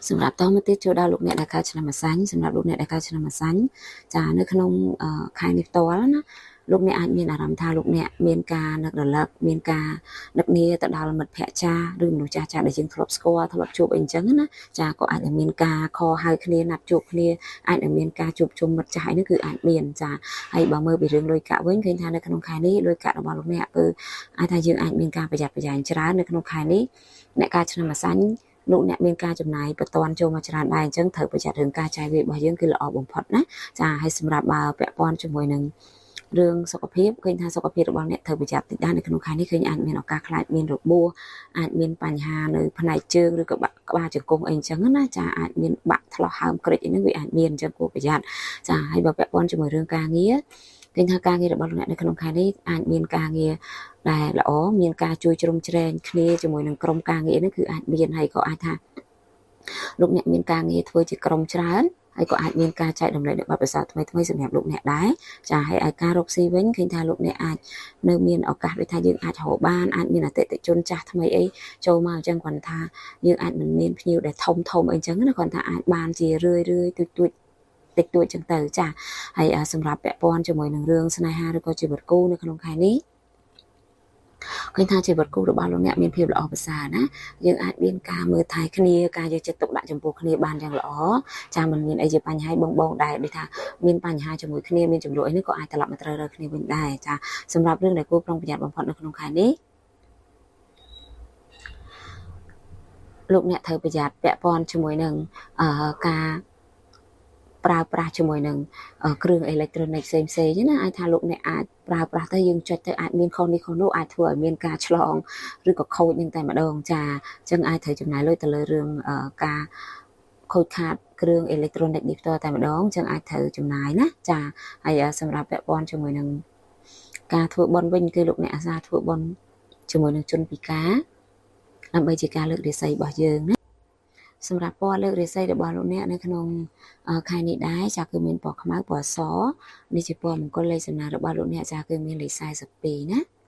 សម្រាប់តមកទៀតចូលដល់លោកអ្នកដែលកើតឆ្នាំម្សាញ់សម្រាប់លោកអ្នកដែលកើតឆ្នាំម្សាញ់ចានៅក្នុងខែនេះផ្ទាល់ណាលោកអ្នកអាចមានអារម្មណ៍ថាលោកអ្នកមានការនឹករលឹកមានការនឹកនាទៅដល់មិត្តភ័ក្តិចាស់ឬមនុស្សចាស់ចាស់ដែលយើងធ្លាប់ស្គាល់ធ្លាប់ជួបអីអញ្ចឹងណាចាក៏អាចនឹងមានការខហៅគ្នាណាត់ជួបគ្នាអាចនឹងមានការជួបជុំមិត្តចាស់អីហ្នឹងគឺអាចមានចាហើយបើមើលពីរឿងលុយកាក់វិញឃើញថានៅក្នុងខែនេះលុយកាក់របស់លោកអ្នកគឺអាចថាយើងអាចមានការប្រយ័ត្នប្រយែងច្រើននៅក្នុងខែនេះអ្នកកើតឆ្នាំម្សាញ់លោកអ្នកមានការចំណាយបន្ទាន់ចូលមកច្រើនដែរអញ្ចឹងត្រូវប្រយ័ត្នរឿងការចាយវាយរបស់យើងគឺល្អបំផុតណាចាហើយសម្រាប់បើពាក់ព័ន្ធជាមួយនឹងរឿងសុខភាពឃើញថាសុខភាពរបស់អ្នកត្រូវប្រយ័ត្នតិចដែរនៅក្នុងខែនេះឃើញអាចមានឱកាសខ្លាចមានរបួសអាចមានបញ្ហានៅផ្នែកជើងឬក៏បាក់ក្បាលជង្គង់អីអញ្ចឹងណាចាអាចមានបាក់ថ្លោះហើមក្រិចអីហ្នឹងវាអាចមានអញ្ចឹងគួរប្រយ័ត្នចាហើយបើពាក់ព័ន្ធជាមួយរឿងការងារឃើញថាការងាររបស់លោកអ្នកនៅក្នុងខែនេះអាចមានការងារដែលល្អមានការជួយជ្រោមជ្រែងគ្នាជាមួយនឹងក្រុមការងារនេះគឺអាចមានហើយក៏អាចថាលោកអ្នកមានការងារធ្វើជាក្រុមច្រើនហើយក៏អាចមានការចែករំលែកនូវបទពិសោធន៍ថ្មីថ្មីសម្រាប់លោកអ្នកដែរចាហើយឯការរកស៊ីវិញឃើញថាលោកអ្នកអាចនៅមានឱកាសដូចថាយើងអាចរកបានអាចមានអតិថិជនចាស់ថ្មីអីចូលមកអញ្ចឹងគ្រាន់ថាយើងអាចមិនមានភ្ញៀវដែលធំធំអីអញ្ចឹងណាគ្រាន់ថាអាចបានជារឿយរឿយទូចទូចតិចតួចចឹងទៅចាហើយសម្រាប់ពាក់ព័ន្ធជាមួយនឹងរឿងស្នេហាឬក៏ជីវិតគូនៅក្នុងខែនេះឃើញថាជីវិតគូរបស់លោកអ្នកមានភាពល្អប្រសើរណាយើងអាចមានការមើលថែគ្នាការយកចិត្តទុកដាក់ចំពោះគ្នាបានយ៉ាងល្អចាមិនមានអីជាបញ្ហាបងបងដែលដូចថាមានបញ្ហាជាមួយគ្នាមានចំនួនអីនេះក៏អាចត្រឡប់មកត្រូវរើគ្នាវិញដែរចាសម្រាប់រឿងដែលគួរប្រុងប្រយ័ត្នបំផុតនៅក្នុងខែនេះលោកអ្នកត្រូវប្រយ័ត្នពាក់ព័ន្ធជាមួយនឹងការប្រើប្រាស់ជាមួយនឹងគ្រឿងអេឡិចត្រូនិកផ្សេងផ្សេងណាអាចថាលោកអ្នកអាចប្រើប្រាស់ទៅយើងចុចទៅអាចមានខុសនេះខុសនោះអាចធ្វើឲ្យមានការឆ្លងឬក៏ខូចនឹងតែម្ដងចាអញ្ចឹងអាចត្រូវចំណាយលុយទៅលើរឿងការខូចខាតគ្រឿងអេឡិចត្រូនិកនេះផ្ទាល់តែម្ដងអញ្ចឹងអាចត្រូវចំណាយណាចាហើយសម្រាប់ពាក់ព័ន្ធជាមួយនឹងការធ្វើបុណ្យវិញគឺលោកអ្នកអាសាធ្វើបុណ្យជាមួយនឹងជនពិការដើម្បីជាការលើករាសីរបស់យើងណាសម្រាប់ពណ៌លើករាសីរបស់លោកអ្នកនៅក្នុងខែនេះដែរចាគឺមានពណ៌ខ្មៅពណ៌សនេះជាពណ៌មង្គលលេខសំណាងរបស់លោកអ្នកចាគឺមានលេខ42ណា។